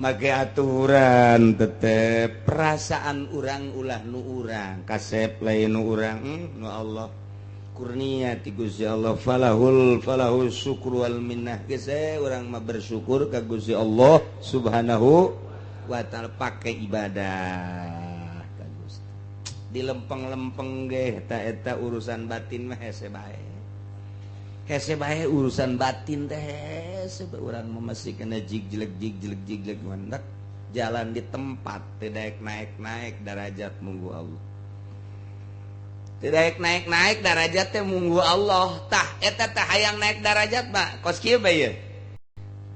Make aturan tetep perasaan urang ulah nu urang kasep lain nu urang nu Allah kurnia ti Gusti Allah falahul falahul syukru wal minnah geus urang mah bersyukur ka Gusti Allah Subhanahu wa ta'ala pake ibadah ka Gusti di lempeng-lempeng ge eta eta urusan batin mah hese bae hese bae urusan batin teh hese urang mah masih kena jigjelek jigjelek jigjelek mandak jalan di tempat tidak naik-naik derajat munggu Allah tidak naik-naik derajat teh munggu Allah tah eta teh hayang naik derajat mah kos kieu bae ye.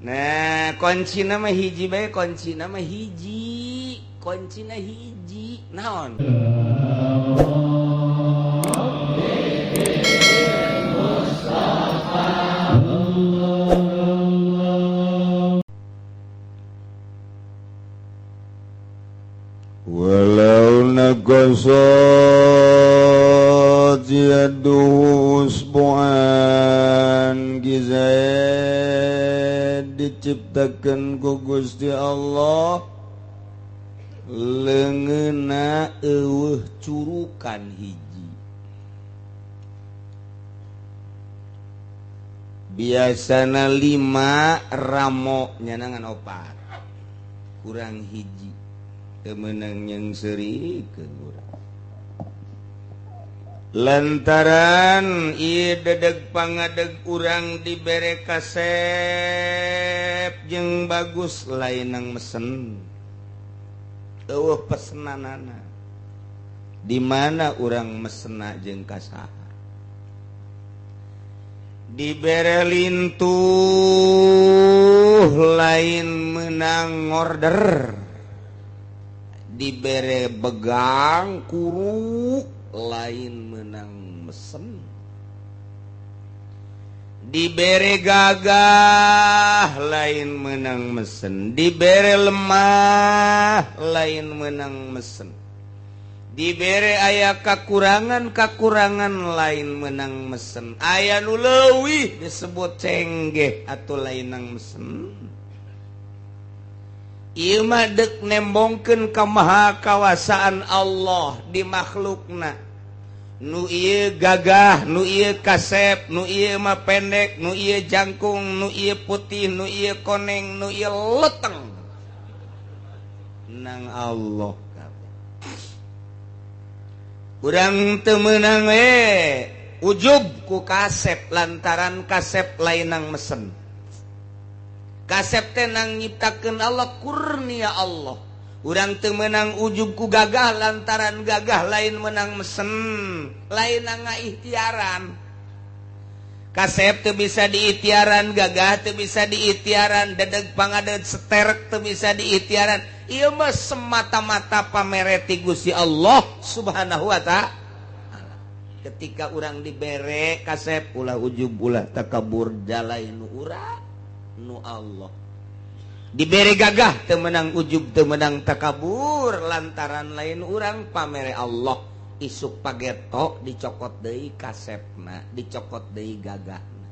Nah kuncina mah hiji bae kuncina mah hiji kuncina hiji naon walau naqasat yaduhu usbu'an gizaid diciptakeun ku Gusti Allah leungeunna eueuh curukan hiji biasana 5 ramo nyanangan 4 kurang hiji temenang yang serikeun urang lantaran ieu dedeg pangadeg urang dibere kasep jeung bagus lain nang mesen eueuh pesenanana di mana urang mesena jeung ka saha dibere lintuh lain menang order dibere begang kuru lain menang mesen dibere gagah lain menang mesen dibere lemah lain menang mesen dibere aya kakurangan-kakurangan lain menang mesen aya nu leuwih disebut cenggeh atau lain nang mesen ieu mah deuk nembongkeun ka maha kawasaan Allah di makhlukna nu ieu gagah nu ieu kasep nu ieu mah pendek nu ieu jangkung nu ieu putih nu ieu koneng nu ieu leteng nang Allah kabeh urang teu meunang we ujub ku kasep lantaran kasep lain nang mesen kasep teh nang nyiptakeun Allah kurnia Allah urang teu meunang ujub ku gagah lantaran gagah lain menang mesen lain ngaikhtiaran kasep teu bisa diikhtiaran gagah teu bisa diikhtiaran dedeg pangadeg seterek teu bisa diikhtiaran ieu mah semata-mata pamereti Gusti Allah Subhanahu wa ta'ala ketika urang dibere kasep ulah ujub ulah takabur jalain nu urang nu Allah dibere gagah teu meunang ujub teu meunang takabur lantaran lain urang pamere Allah isuk pageto dicokot deui kasepna dicokot deui gagahna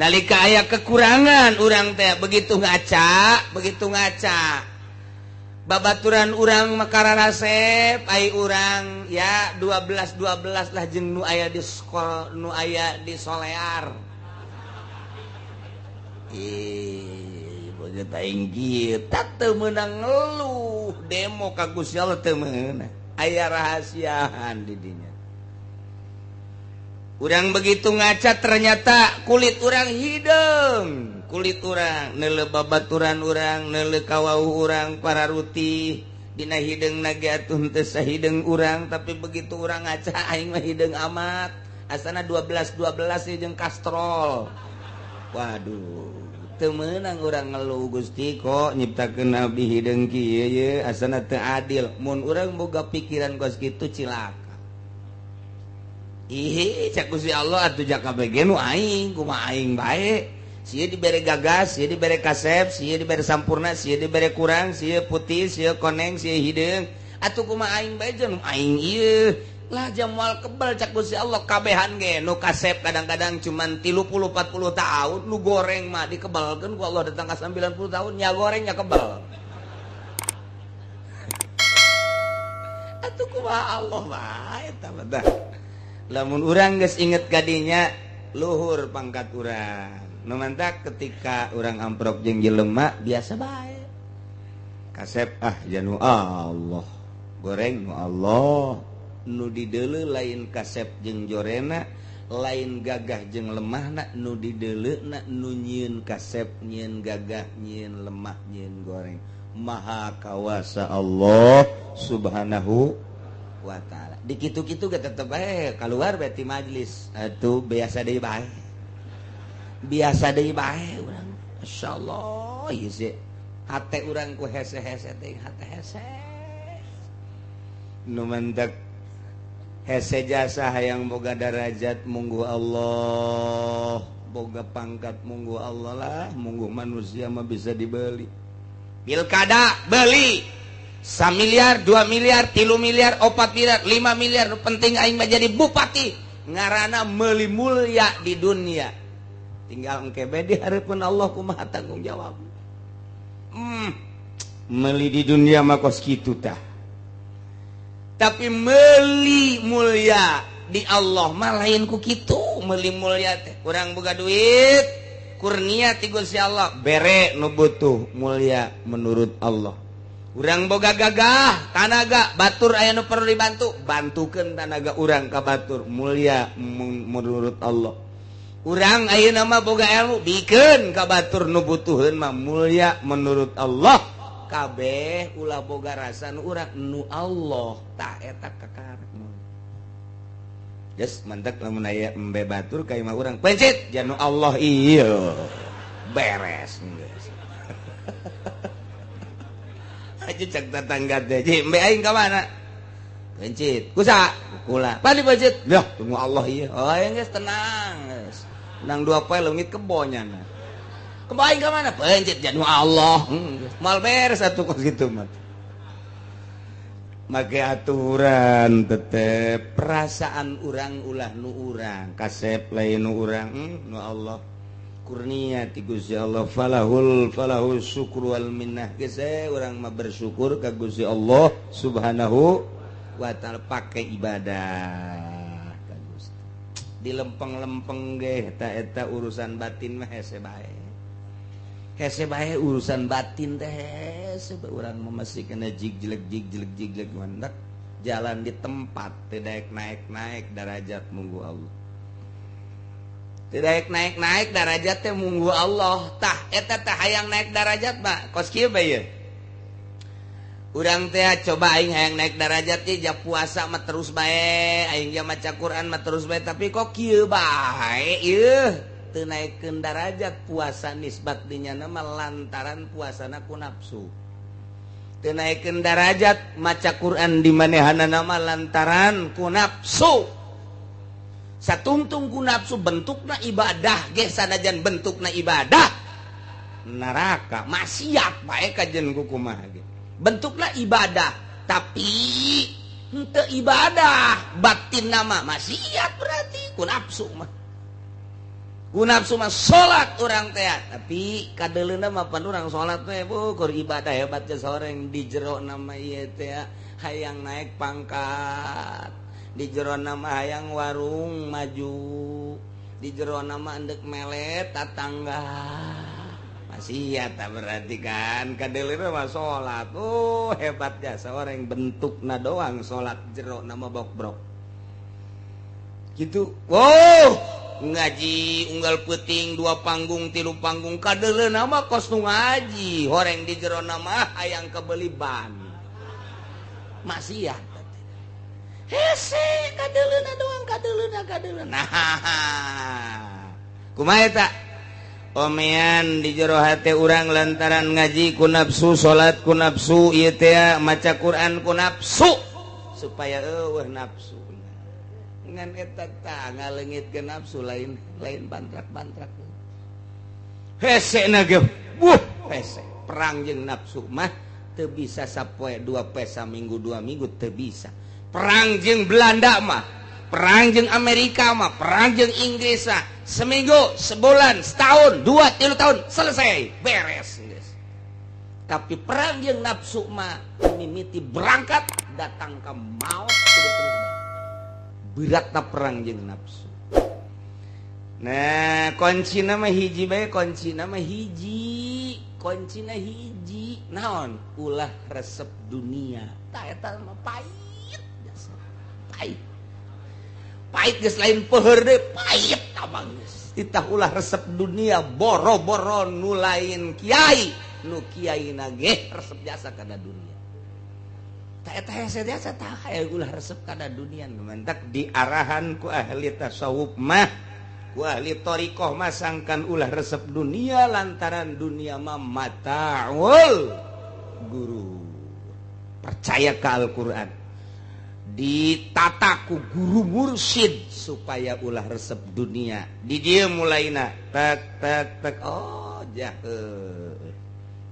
nalika aya kekurangan urang teh begitu ngaca babaturan urang makara rasep ai urang ya 12 12 lah jeung nu aya di sekolah nu aya di solear teu meunang ngeluh demo ka Gusti Allah teu meunang aya rahasiaan di dinya urang begitu ngaca ternyata kulit urang hideung kulit urang neuleuh babaturan urang neuleuh kawauh urang pararuti dina hideung na ge atuh teu sahideung urang tapi begitu urang ngaca aing mah hideung amat asana 12 12 jeung kastrol. Waduh, teu meunang urang ngeluh Gusti kok nyiptakeun abdi hideung kieu ye asana teu adil. Mun urang boga pikiran kos kitu cilaka. Ih, cak Gusti Allah atuh jaka bege nu aing, kumaha aing bae. Sia dibere gagas, sia dibere kasep, sia dibere sampurna, sia dibere kurang, sia putih, sia koneng, sia hideung. Atuh kumaha aing bae jeung aing ieu. Lah jam moal kebal cak Gusti Allah kabehan ge nu kasep kadang-kadang cuman 30 40 tahun, nu goreng mah dikebalkeun ku Allah datang ka 90 tahun nya goreng nya kebal. Atuh kumaha Allah bae eta mah tah. Lamun urang geus inget kadinya luhur pangkat urang. Nu mantak ketika urang amprok jeung jelema biasa bae. Kasep ah janu Allah, goreng nu Allah. Nu dideuleu lain kasep jeung jorena, lain gagah jeung lemahna, nu dideuleuna nu nyieun kasep, nyieun gagah, nyieun lemah, nyieun goreng. Maha kawasa Allah Subhanahu wa ta'ala. Di kitu-kitu ge tetep bae keluar bae ti majelis. Atuh biasa deui bae. Biasa deui bae urang. Masyaallah ieu sih. Hate urang ku hese-hese teh hate hese. Nu mantak hese jasa hayang boga darajat munggu Allah, boga pangkat munggu Allah lah, munggu manusia mah bisa dibeli. Pilkada beli 1 miliar, 2 miliar, 3 miliar, 4 miliar, 5 miliar, nu penting aing mah jadi bupati. Ngaranna meuli mulya di dunia. Tinggal engke bae di hareupeun Allah kumaha tanggung jawab. Meuli di dunia mah kos kitu tah. Tapi meli mulia di Allah mah lain ku kitu. Meuli mulia teh kurang boga duit kurnia ti Gusti Allah bere nu butuh mulia menurut Allah. Urang boga gagah tanaga batur aya nu perlu dibantu, bantukeun tanaga urang ka batur mulia menurut Allah. Urang ayeuna mah boga ilmu bikeun ka batur nu butuheun mah mulia menurut Allah. Kabeh ulah boga rasa nu urang nu Allah tah eta kakarek. Geus mantak lamun aya embe batur ka imah urang pencit janu Allah ieu beres geus. Aja cak tetangga teh ji embe aing ka mana? Pencit kusa kula. Pan dipencit. Lah tunggu Allah ieu. Oh geus tenang geus. Nang dua poe leungit kebonya na. Kebo aing ka mana? Pencit janu Allah. Mal beres atuh kos kitu mah. Make aturan tetep perasaan urang ulah nu urang, kasep lain nu urang, nu Allah. Kurnia ti Gusti Allah falahul falahul syukru wal minnah. Geus urang mah bersyukur ka Gusti Allah Subhanahu wa ta'ala pake ibadah ka Gusti. Di lempeng-lempeng ge eta eta urusan batin mah hese bae. Hese bae urusan batin teh hese urang mah masih kena jig-jelek jig-jelek jig-jelek mandak jalan di tempat teu daek naik-naik darajat munggu Allah. Teu daek naik-naik darajat teh munggu Allah. Tah eta teh hayang naik darajat mah kos kieu bae ieu. Urang teh coba aing hayang naik darajat ye ja puasa mah terus bae, aing ja maca Quran mah terus bae, tapi kok kieu bae ieu teu naikkeun darajat puasa nisbat dinya mah lantaran puasana ku nafsu. Teu naikkeun darajat maca Quran di manehanana mah lantaran ku nafsu. Satungtung ku nafsu bentukna ibadah ge sanajan bentukna ibadah neraka maksiat bae kajen ku kumaha ge. Bentukna ibadah tapi henteu ibadah batin nama maksiat berarti ku nafsu mah. Ku nafsu mah salat urang teh tapi kadeuleuna mah pan urang salat teh bu keur ibadah hebat teh soreng di jero nama ieu teh hayang naik pangkat, di jero nama hayang warung maju, di jero nama endek melet tatangga. Maksiat berarti kan kadeuleuna mah salat. Oh hebat jasa orang bentukna doang salat jero nama bokbrok. Gitu. Wow, ngaji unggal peuting 2 panggung 3 panggung kadeuleuna mah kos nu ngaji horeng di jero nama hayang kebeli ban. Maksiat. Hese kadeuleuna doang kadeuleuna kadeuleuna. Nah, kumaha eta? Omean di jero hate urang lantaran ngaji ku nafsu, salat ku nafsu, ieu teh maca Quran ku nafsu supaya eueuh nafsu. Ngan eta tah ngaleungitkeun nafsu lain lain bantrak-bantrak. Hese na ge, wuh hese perang jeung nafsu mah teu bisa sapoe 2 poe saminggu 2 minggu teu bisa. Perang jeung Belanda mah, perang jeung Amerika mah, perang jeung Inggris mah, seminggu, sebulan, setahun, 2, 3 tahun selesai, beres geus. Tapi perang jeung nafsu mah mimiti berangkat datang ke maut kudu terus. Beratna perang jeung nafsu. Nah, kunci nama hiji bae, kunci nama hiji, kuncina hiji. Naon? Ulah resep dunia. Tah eta mah pahit jasa. Pahit. Pahit geus lain peuheur deui, pahit abang geus. Titah ulah resep dunia boro-boro nu lain kiai, nu kiaina ge resep jasa kana dunia. Tah eta hese jasa tah aya ulah resep kana dunia. Mantak diarahan ku ahli tasawuf mah, ku ahli thariqah mah sangkan ulah resep dunia lantaran dunia mah mataul guru. Percaya ke Al-Qur'an. Ditata ku guru mursyid supaya ulah resep dunia. Di dieu mulaina tek tek tek oh jahe.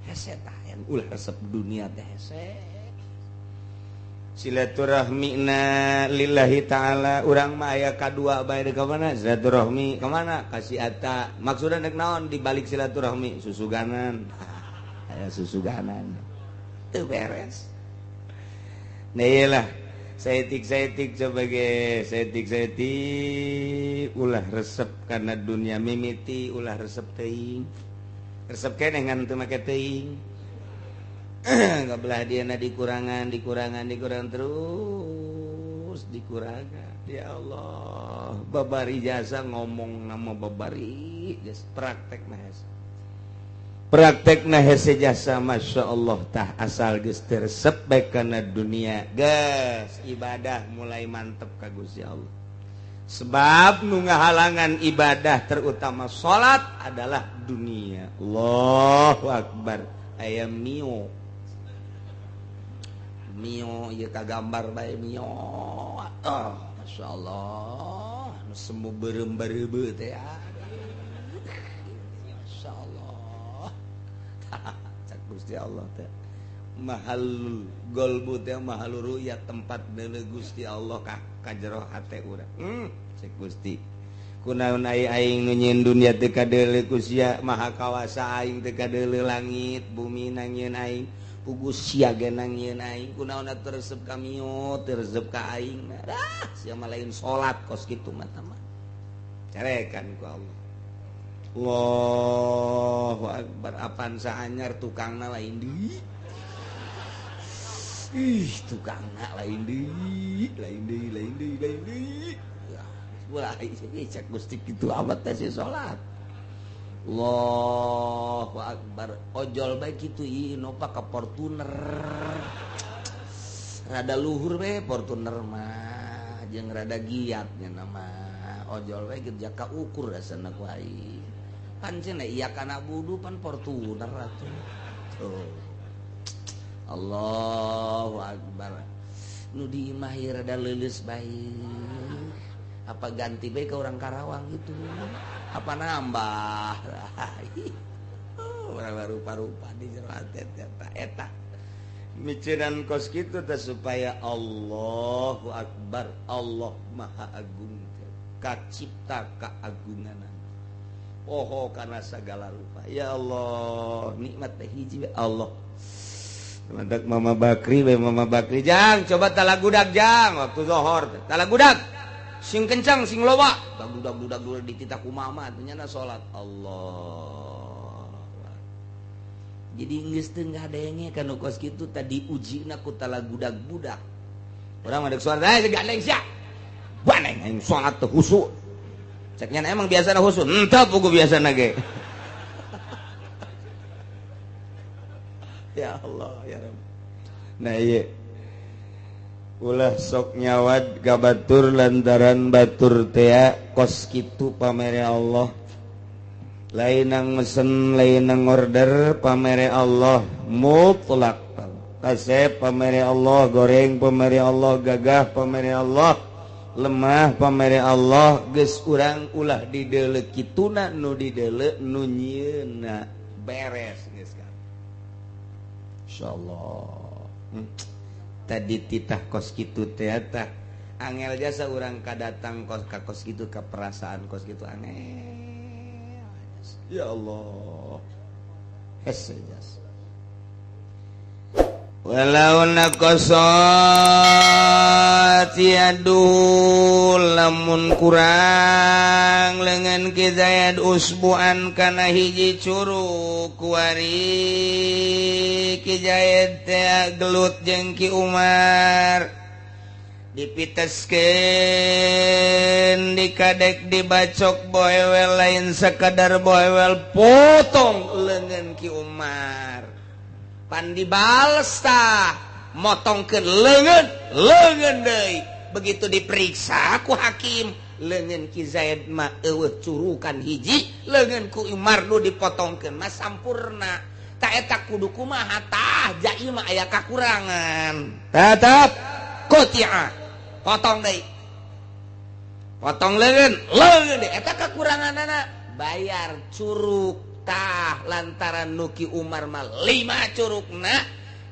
Hese tah yang ulah resep dunia teh hese. Silaturahmi na lillahi ta'ala urang mah aya kadua bae ka mana silaturahmi ka mana ka si eta maksudna nek naon di balik silaturahmi susuganan aya susuganan teu beres. Nah iyalah saeutik-saeutik sebagai saeutik-saeutik ulah resep karena dunia mimiti ulah resep teuing resep keneh ngan teu make teuing. Kabelah dia na dikurangan, dikurangan, dikurangan terus dikurangan. Ya Allah, babari jasa ngomong nama babari, jas praktek mah hese. Praktek na hese jasa, masya Allah tah asal geus teu resep bae kana dunia, geus ibadah mulai mantep ka Gusti Allah. Sebab nu ngahalangan ibadah terutama salat adalah dunia. Allahu akbar. Aya mio. Mio ieu kagambar bae mio. Oh, masyaallah, nu semu beureum-beureum teh ya. Masyaallah. Cak Gusti Allah teh. Mahal golbu teh mahal ru'ya tempat deuleu Gusti Allah ka jero hate urang. Cek Gusti. Kunaon ai aing nu nyieun dunia teu kadeuleu ku sia, maha kawasa aing teu kadeuleu langit, bumi nangieun aing. Pugu sia ge nangieun aing, kunaon atuh resep ka mio, teu resep ka aing. Dah, sia mah lain salat kos kitu mah tah mah. Carekan ku Allah. Allahu akbar, apan saanyar tukangna lain deui. Ih, tukangna lain deui, lain deui, lain deui, lain deui. Ulah cek Gusti kitu amat teh si salat. Allahu akbar, ojol bae kitu ieu Innova ka Fortuner. Rada luhur bae Fortuner mah, jeung rada giat nya nama. Ojol bae kitu jaka ukur rasana ku aing. Pan cenah iya kana budu pan Fortuner atuh. Tuh. Allahu akbar. Nu di imah ieu rada leuleus bae. Apa ganti bae ke orang Karawang gitu? Apa nambah? Orang rupa-rupa di jero hate eta eta. Micenan kos kitu teh supaya Allahu akbar, Allah Maha Agung kacipta keagunganan. Poho kana sagala rupa. Ya Allah, nikmat teh hiji we Allah. Mantak Mama Bakri we Mama Bakri jang, coba talagudag jang waktu zuhur teh. Talagudag. Sing kencang, sing loba. Dagudag dudag dititah ku mama atuh nya salat. Allah. Jadi geus teu ngadenge kana kos kitu tadi ujina ku talagudag budak. Urang mah deuk salat eh gandeng sia. Baneng aing salat teu khusyuk. Cek nya emang biasana khusyuk. Henteu pugu biasana ge. Ya Allah ya Rabb. Nah ieu ulah sok nyawad ka batur lantaran batur tea kos kitu pamere Allah. Lain nang mesen, lain nang order pamere Allah mutlak. Kasep pamere Allah, goreng pamere Allah, gagah pamere Allah, lemah pamere Allah. Geus urang ulah dideuleu kituna nu dideuleu nu nyieunna beres geus kan. Insyaallah. Tadi titah kos kitu teh tah angel jasa urang kadatang kos ka kos kitu ka perasaan kos kitu angel. Ya Allah. Hese jasa. Walau naqasat yadu lamun kurang lengan Ki Zaid usbuan kana hiji curug kuari Ki Zaid teh gelut jeung Ki Umar dipiteskeun dikadek dibacok boewel lain sekadar boewel potong lengan Ki Umar pan dibales tah motongkeun leungeun leungeun deui begitu diperiksa ku hakim leungeun Ki Zaid mah eueuh curukan hiji leungeun ku Umar nu dipotongkeun mah sampurna ta eta kudu kumaha tah jai mah aya kakurangan tetep qati'a potong deui potong leungeun leungeun deui eta kakuranganana bayar curug tah lantaran nu Ki Umar mah 5 curugna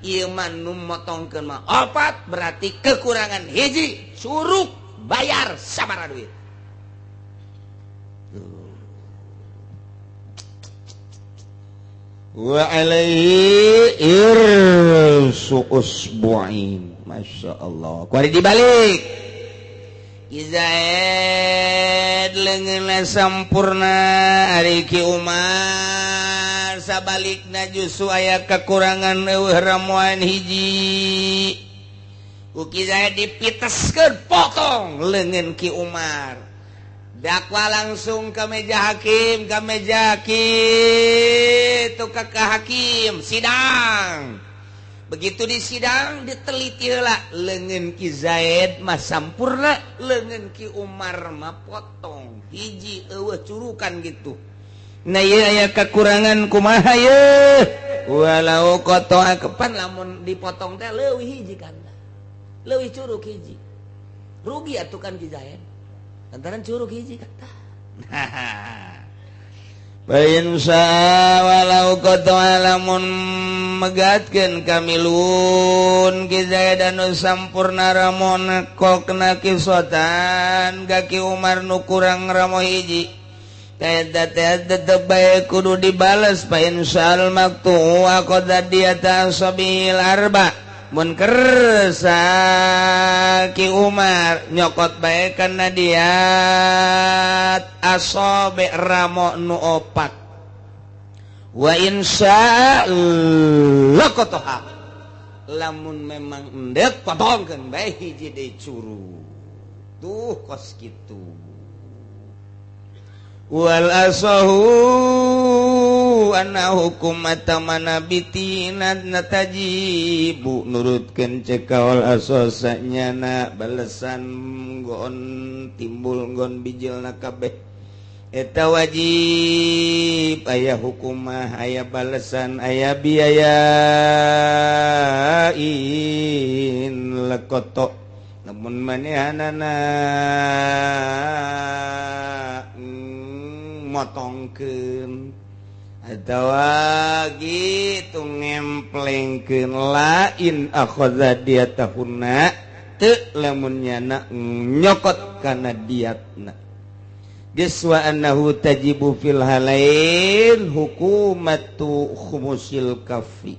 ieu mah nu motongkeun mah 4 berarti kekurangan hiji curug bayar sabaraha duit. Wa alaihi irsu usbu'in. Masya Allah. Kuari dibalik Zaid leungeunna sampurna ari Ki Umar sabalikna justru aya kekurangan eueuh ramuan hiji ku Ki Zaid dipiteskeun potong leungeun Ki Umar dakwa langsung ke meja hakim ke meja kitu ka hakim sidang. Begitu di sidang diteliti heula leungeun Ki Zaid mah sampurna leungeun Ki Umar mah potong hiji eueuh curukan gitu. Nah ieu aya kakurangan kumaha ye walau qata'a kepan lamun dipotong teh leuwih hiji kan leuwih curug hiji rugi atuh kan Ki Zaid lantaran curug hiji kata. Bayin walau qata'a lamun megatkeun kamilun Ki Zaid anu sampurna ramon kokna kisotan ka Ki Umar nu kurang ramo hiji eta teh tetep bae kudu dibales fa insal maktu aqad diyata sabil arba mun kersa Ki Umar nyokot bae kana diat asobe ramo nu opat wa insya laqataha lamun memang endek potongkeun bae hiji deui curug tuh kos kitu wal asahu anna hukumata manabitina natajibu nurutkeun cek kaul asasa nyana balesan gon timbul gon bijilna kabeh eta wajib aya hukumah aya balesan aya biaya in lekoto namun manehanana motongkeun atawa gitu ngemplengkeun lain akhadha diyatahunna teu lamun nyana nyokot kana diatna geus wa annahu tajibu fil halain hukumatu khumusil kafi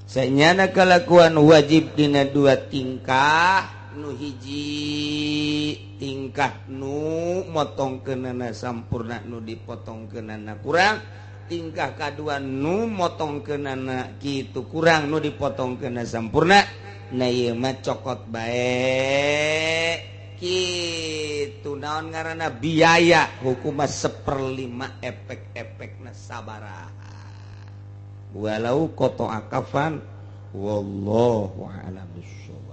sanyana kalakuan wajib dina dua tingkah nu hiji tingkah nu motongkeunana sampurna nu dipotongkeunana kurang tingkah kadua nu motongkeunana kitu kurang nu dipotongkeunana sampurna nah ieu mah cokot bae kitu naon ngaranna biaya hukumah 1/5 efek-efekna sabaraha walau qata'a kafan wallahu a'lam bissawab.